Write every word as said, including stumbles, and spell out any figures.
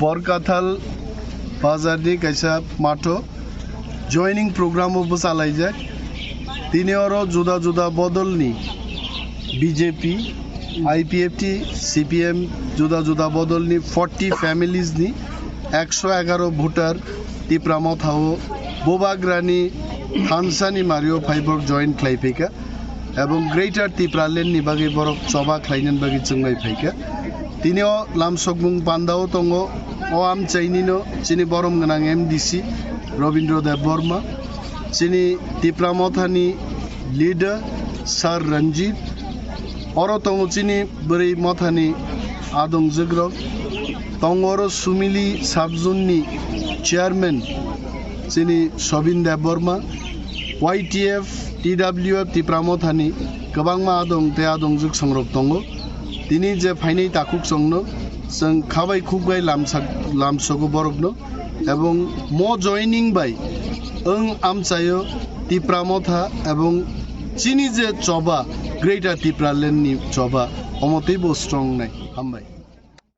Borkathal bazarni kaisa matho joining program o bwchalaijak. Tini oro juda juda bodolni B J P, I P F T, C P M juda juda bodolni forty families ni ekso egaro voter Tipra Motha o Bubagrani thansani mario phaiborok join khlai phaikha. Ebong Greater Tipraland ni bagwi borok choba khlainani bagwi chwnglai phaikha. Tini o lamsokmung pandao tongo o amchainino chini borom gwnang M D C Robindra Debbarma, chini Tipra Mothani leader Sir Ranjit, oro tongo chini bwrwi mothani adongjwkrok, tongo oro Sumili Subzone ni chairman chini Sobin Debbarma, Y T F, T W F Tipra Mothani kwbangma adong tei adongjwk songrok tongo. Tini je phainai takhuk chwngno chwng khabai khukbai lamsak-, lamsogo borokno, ebong mo joining bai wng amchaio Tipra Motha ebong chini je choba Greater Tipraland ni choba omo teibo strong nai. Hambai.